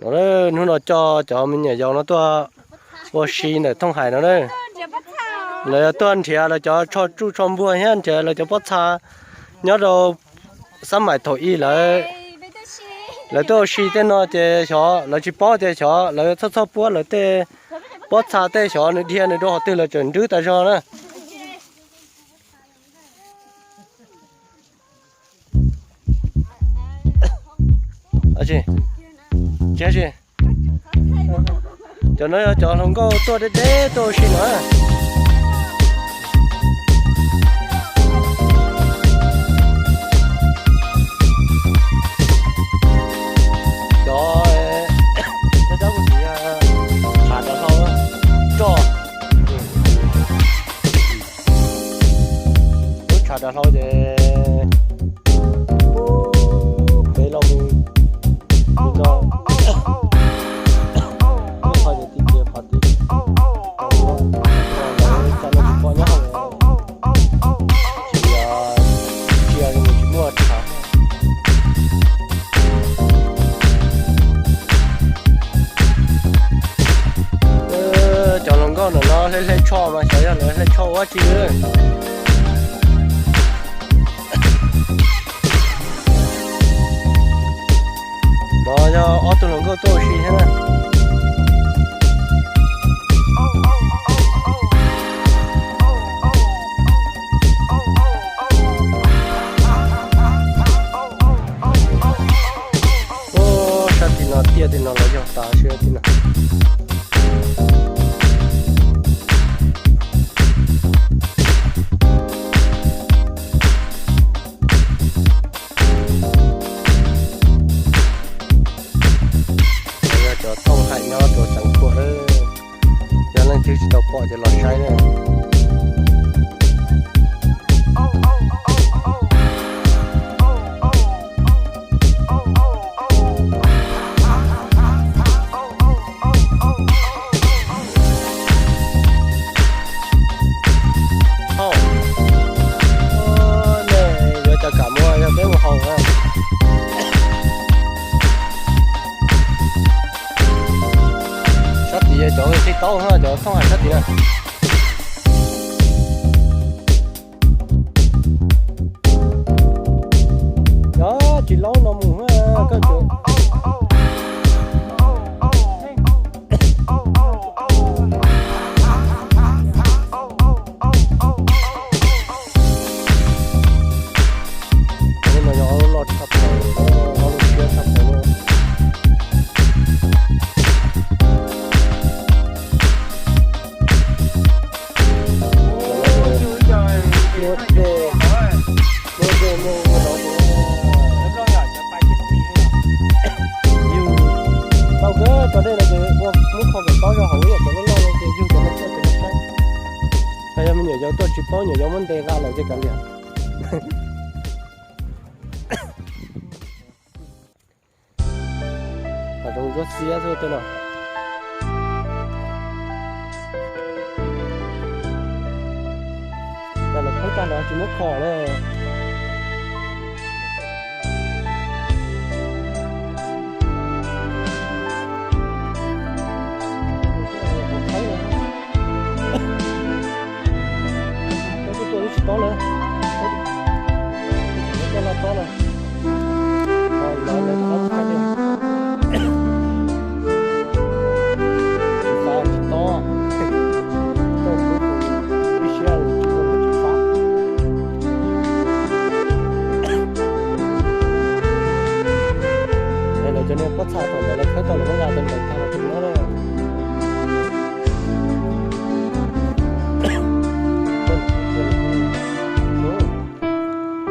No, hnub no coj cov me nyuam yaus no tuaj ua si ntawm Thooj Hais no na. Lawv tuaj nrhiav lawv cov tsho tsuj tsho npuag thiab nrhiav lawv cov pob txha nyob rau xab maim thaum ub lawm. Lawv tuaj ua si tej no ces xyov lawv tsis paub tias xyov lawv txhob txhob puab lawv tej pob txha tej, xyov nws dhia nws rau qhov twg lawv tseem nrwb tas zog na. Cov no yog cov hluas nkauj tuaj deb deb tuaj ua si no. Cov, cov kuv txiv tshav dav hlau roj. Lub tshav dav hlau ces peb los mus tso lub qhov ces ti cia qhov ti. Lawv cov no tsis pom nyob hauv, tsis, tsis, tsis muaj tshav. Cov hluas nkauj ntawm no hle hle tsho mas xyov yog lawv hle tsho ua tsi. No yog ob tug hluas nkauj tuaj ua si thiab na. Sab tim no tiaj tim no los yog tas sab tim no. Yog cov Thooj Hais nyob rau Xeev Khuam lawm, yog leej twg tsis tau pom ces los saib na. Nej yuav cov kam muab yog peb mus haus na. Sab tid cov qhib taub, cov Thooj Hais sab tid na. Yog tsis laub no mus koj tsuas no yog ob lub loj tshaj plaws, ob lub siab tshaj plaws. Yug tau kawg cov dej no ces ua muab kho kom tob rau hauv ib yam cov loj loj no ces yug cov no tuaj ces no saib. Yog me nyuam yaus tuaj tsis paub, nyuam yaus muab ntes nqa lawm ces kav liam. Hav zoov ntsuab xiab xwb tej no. Cas lawv khawb tag los tsis muab kho na. Koj kuj tua twb tsis tob na. Koj los tob na. Los lawv rov qab mus qab dej. Tsis fab tsis tob. Koj kuj ib siab tsis fab. Lawv cov niag pob txha thaum ntawd lawv khawb tau lawv muab nqa tau ntawd tag los tsis muab na.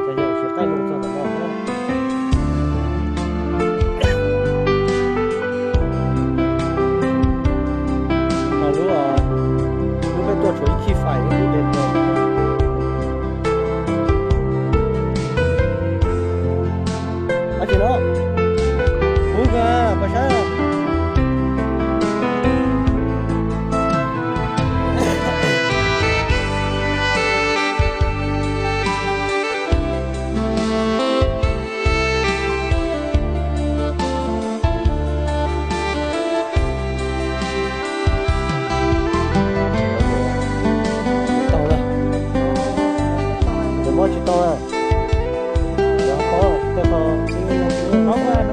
Ces yog tsis qaij loo txog tom no thiab. Ho lub, lub peb tuaj tshuav ib khij fais ib lub dej tes. Ab tsis no, kuv kawg pais saib.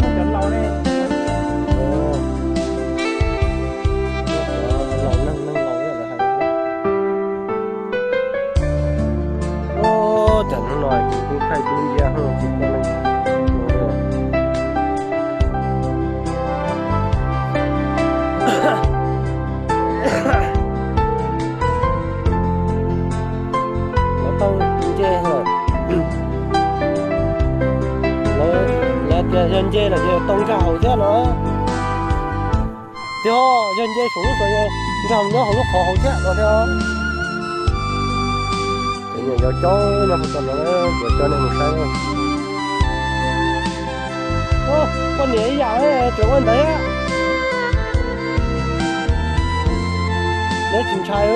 Cov laus ne. Laus neeg, neeg laus lawm hais. Ub, cas hnub no kuv kuj thaij dub nciab tsis pom neeg. Lawv tooj nce, lawv tias yog nce lawm ces tooj nkag hauv thiab no. Tiag, yog nce saum lub tod, nkag nyob hauv lub qhov hauv thiab no thiab. Ces niam yau caub nyob puag tom no, kuv coj nej mus saib. Poj niam ib yam tseem ua ntawd. Neb tsis ntshai.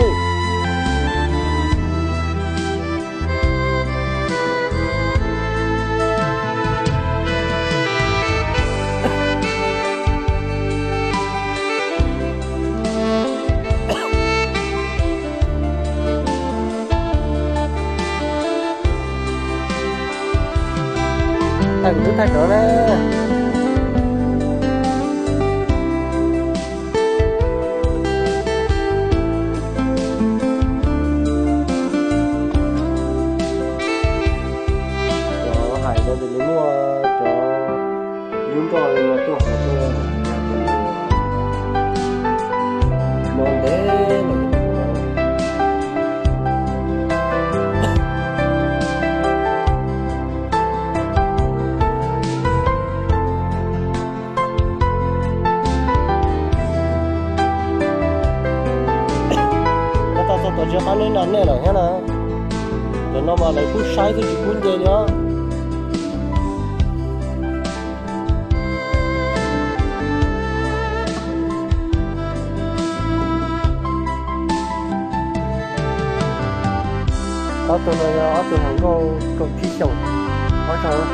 Thaij kuv twb thaij rov na. Cov hais no ces nws muaj cov lub nroj li no tuaj hauv tuaj, no ntev lawm. Nyob tau txog tom tsev qab neb no nej lawm thiab na. Cov no mas lawv kuj saib twb tsis pub nce li os. Ob tug no yog ob tug hluas nkauj kaum tsib xyoos, ob tug.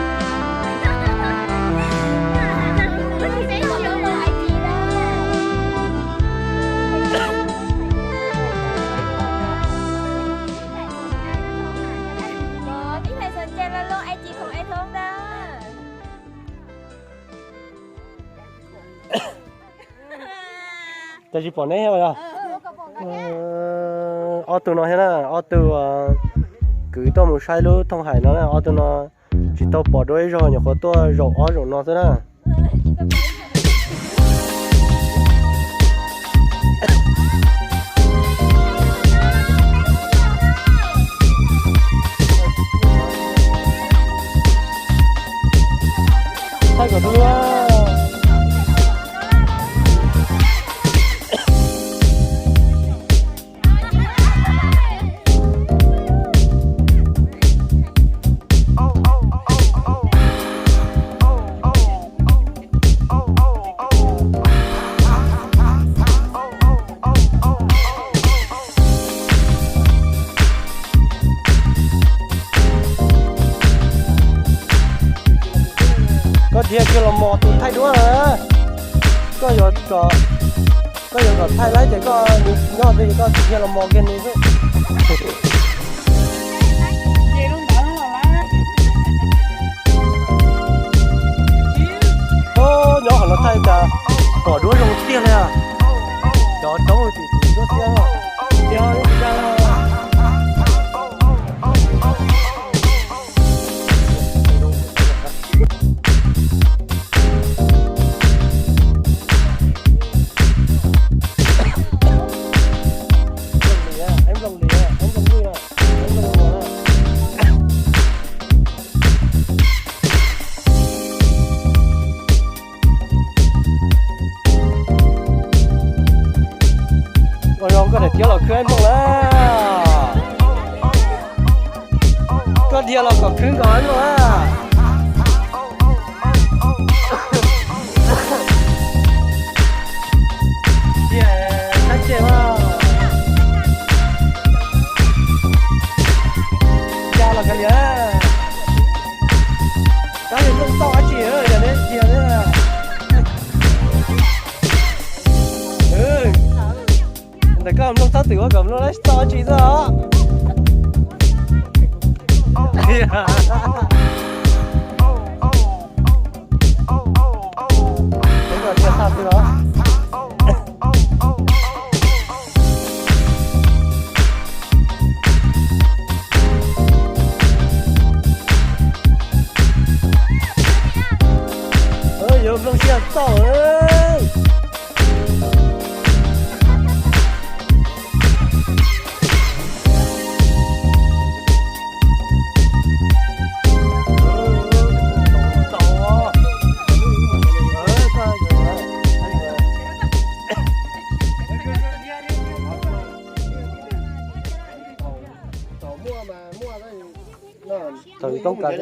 Cas tsis pom neb thiab os? Ob tug no thiab na, ob tug kwv tuaj mus saib lub thooj hais no na, ob tug no tsis tau pom dua ib zaug, nyuam qhuav tuaj zaum ob zaum no xwb na. Thaij kom dua. Koj dhia kiag los mos tus thaij duab na. Koj yuav kom, koj yuav kom thaij laib ces koj nyob twg koj dhia los mos kiag nws xwb. Ub, nyob qhov no thaij cas pom duab zoo tiag li. Cov roob tim txiv duab xiab. Ua zoo koj niam thiab los khwb ib nplooj na. Koj dhia los kom khwb nkaus ib nplooj na. Tiag, saib tseg mas. Cas los kav liam. Koj yuav nplooj txauj dab tsi yog neb tiag thiab. Ntawm koj nplooj txhob twm ua kom nplooj txauj dab tsi xwb os. Tiag txaus. Thaum toob kas.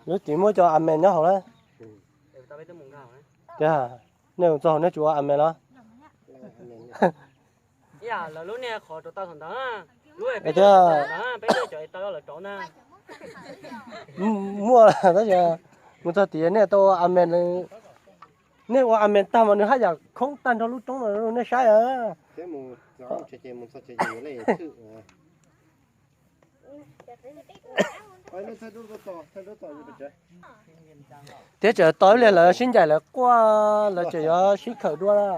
Lub tsev muaj cov amen nyob hauv lawm. Tiag, nej txog hauv nej tsis ua amen los? Lawv lub niag qhov rau tau thaum ntawd, lub peb cov es tau lawv rauv na. Muaj tab sis mus txog tias nej tau ua amen, nej ua amen tag mas nws haj yam khoob tag nrho lub roob no nej saib. Thiab tseem tau ib li lawv sib ncaim lawv quaj, lawv tseem yuav sib khawm dua na.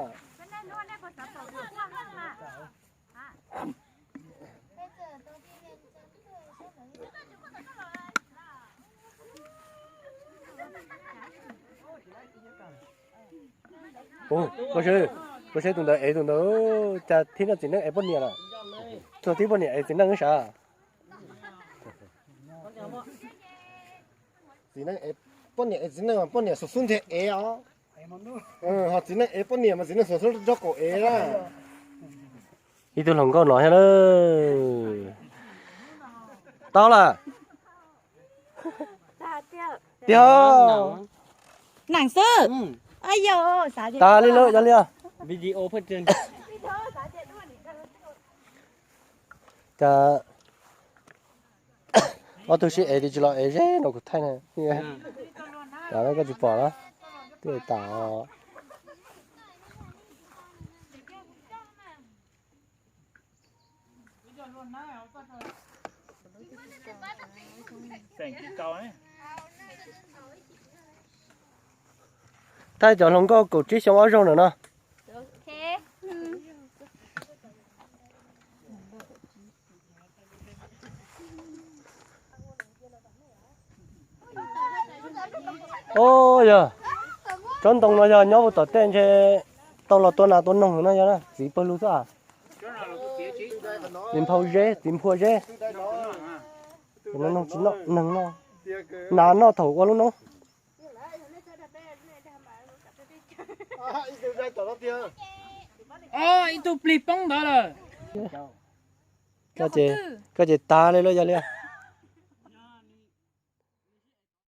Ua, koj saib tus ntawd ev tus ntawd, cas thiab no txiv neej ev poj niam lawm. Txog tib poj niam ev txiv neej sav. Txiv neej ev poj niam, txiv neej poj niam xub xub ntiag ev os. Ho txiv neej ev poj niam mas txiv neej xub xub nrog kaum ev na. Ib tug hluas nkauj no thiab lawm. Tau lawm. Tiag. Neem xwb. Tas li lawm, yog li os. Cas ob tug sib ev tsis los ev ze no kuv thaij na. Koj tsis pom los? Twb tas. Thaij cov hluas nkauj kaum tsib xyoo ob zaug ntawm no. Ub, yog tsob ntoo no yog nyob hauv tom tej ntshe tau los tua nas tua noog no yog na, txiv pawg lug xwb. Txiv nphau zeb, txiv nphua zeb. Noog tsis noj neeg no, nas noj thaum ua lub noob. Ib tug plig poob ntawd lawm. Koj ces tas li lawm yog li.